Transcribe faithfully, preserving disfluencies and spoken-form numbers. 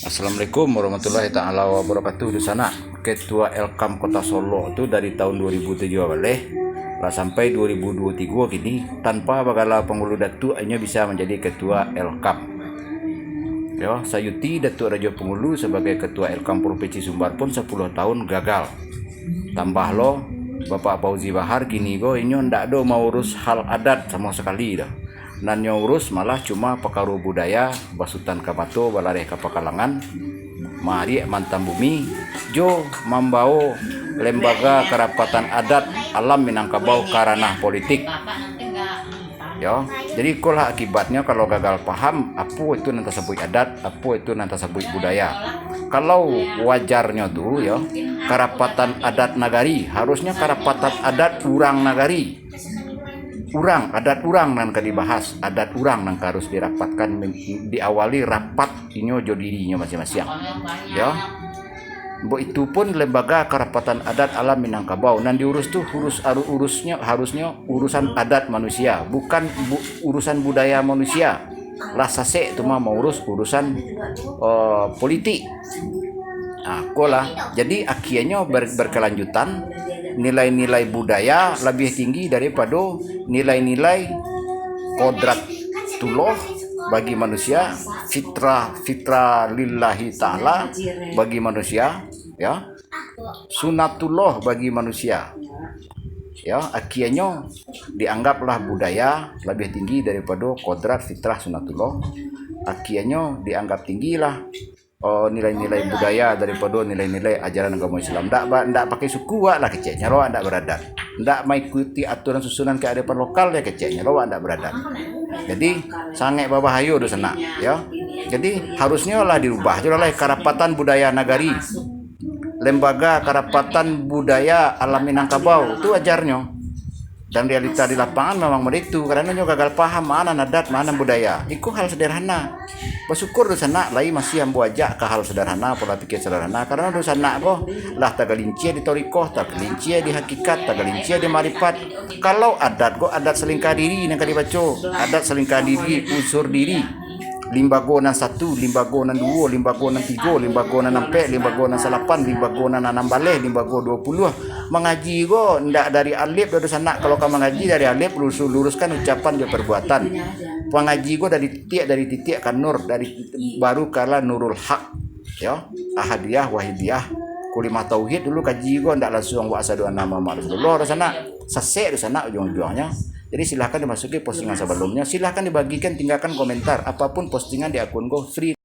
Assalamualaikum warahmatullahi taala wabarakatuh. Dunsanak, Ketua Elkam Kota Solok tu dari tahun dua ribu tujuh baleh lah sampai dua ribu dua tiga kini, tanpa bagala Pangulu Datuak, inyo bisa manjadi Ketua Elkam. Yo, sayuti Datuak Rajo Pangulu sabagai Ketua Elkam Provinsi Sumbar pun sapuluah tahun gagal. Tambah lo, Bapak Fauzi Bahar kini ko inyo ndak ado maurus hal adat samo sakali doh. Nan nyo urus malah cuma pakaro budaya, basutan ka mato, balareh ka pakalangan, maariak mantang bumi, jo mambawo Lembaga Karapatan Adat Alam Minangkabau ka ranah politik. Yo, jadi ikolah akibatnyo kalau gagal paham, apo itu nan tasabuik adat, apo itu nan tasabuik budaya. Kalau wajarnyo tu, yo, karapatan adat nagari, harusnyo karapatan adat urang nagari. Urang, adat urang nan ka dibahas, adat urang nan ka harus dirapatkan, diawali rapat inyo jo dirinyo masiang-masiang. Yo. Baitu pun Lembaga Karapatan Adat Alam Minangkabau, nan diurus tu urus, aru-, urusnyo, harusnyo urusan adat manusia, bukan bu-, urusan budaya manusia. Lah sasek tu mah maurus urusan, eh, politik. Ah, ko lah. Jadi, akhianyo ber-, berkelanjutan, nilai-nilai budaya labiah tinggi daripado nilai-nilai kodratullah bagi manusia, fitrah, fitrah lillahi ta'ala bagi manusia, ya. Sunatullah bagi manusia. Ya, akhianyo dianggaplah budaya labiah tinggi daripado kodrat, fitrah, sunatullah. Akhianyo dianggap tinggilah, oh, nilai-nilai budaya daripado nilai-nilai ajaran agamo Islam. Ndak ba-, ndak pakai suku awak lah, keceknyo lo awak ndak baradat. Ndak maikuti aturan susunan kearifan lokal, yo keceknyo lo awak ndak baradat. Jadi, sangaik babahayo dunsanak, yo. Jadi, harusnyo lah dirubah tu lah, karapatan budaya nagari. Lembaga Karapatan Budaya Alam Minangkabau, tu wajarnyo. Dan realita di lapangan memang baitu, karano nyo gagal paham, ma nan adat, ma nan budaya. Iko hal sederhana. Basyukur dunsanak, lai masih ambo ajak ka hal sederhana, pola pikir sederhana, karano dunsanak ko lah tagalincia di torikoh, tagalincia di hakikat, tagalincia di maripat. Kalau adat ko, adat salingka diri nan ka dibaco, adat salingka diri, unsur diri. Limbago nan satu, limbago nan duo, limbago nan tigo, limbago nan ampek, limbago nan salapan, limbago nan anam baleh, limbago duo puluah. Mangaji ko ndak dari alif doh dunsanak. Kalau ka mangaji dari alif, lurus-, luruskan ucapan jo perbuatan. Pangaji ko dari titik, dari titik ka nur, dari baru kalah nurul hak. Yo, ahadiah, wahidiyah, kulimah tauhid dulu kaji ko, ndak lansuang wa asyhadu anna Muhammad Rasulullah dunsanak. Sasek dunsanak ujuang-ujuangnyo. Jadi, silahkan dimasuki postingan sabalumnyo, silahkan dibagikan, tinggalkan komentar. Apapun postingan di akun ko, free.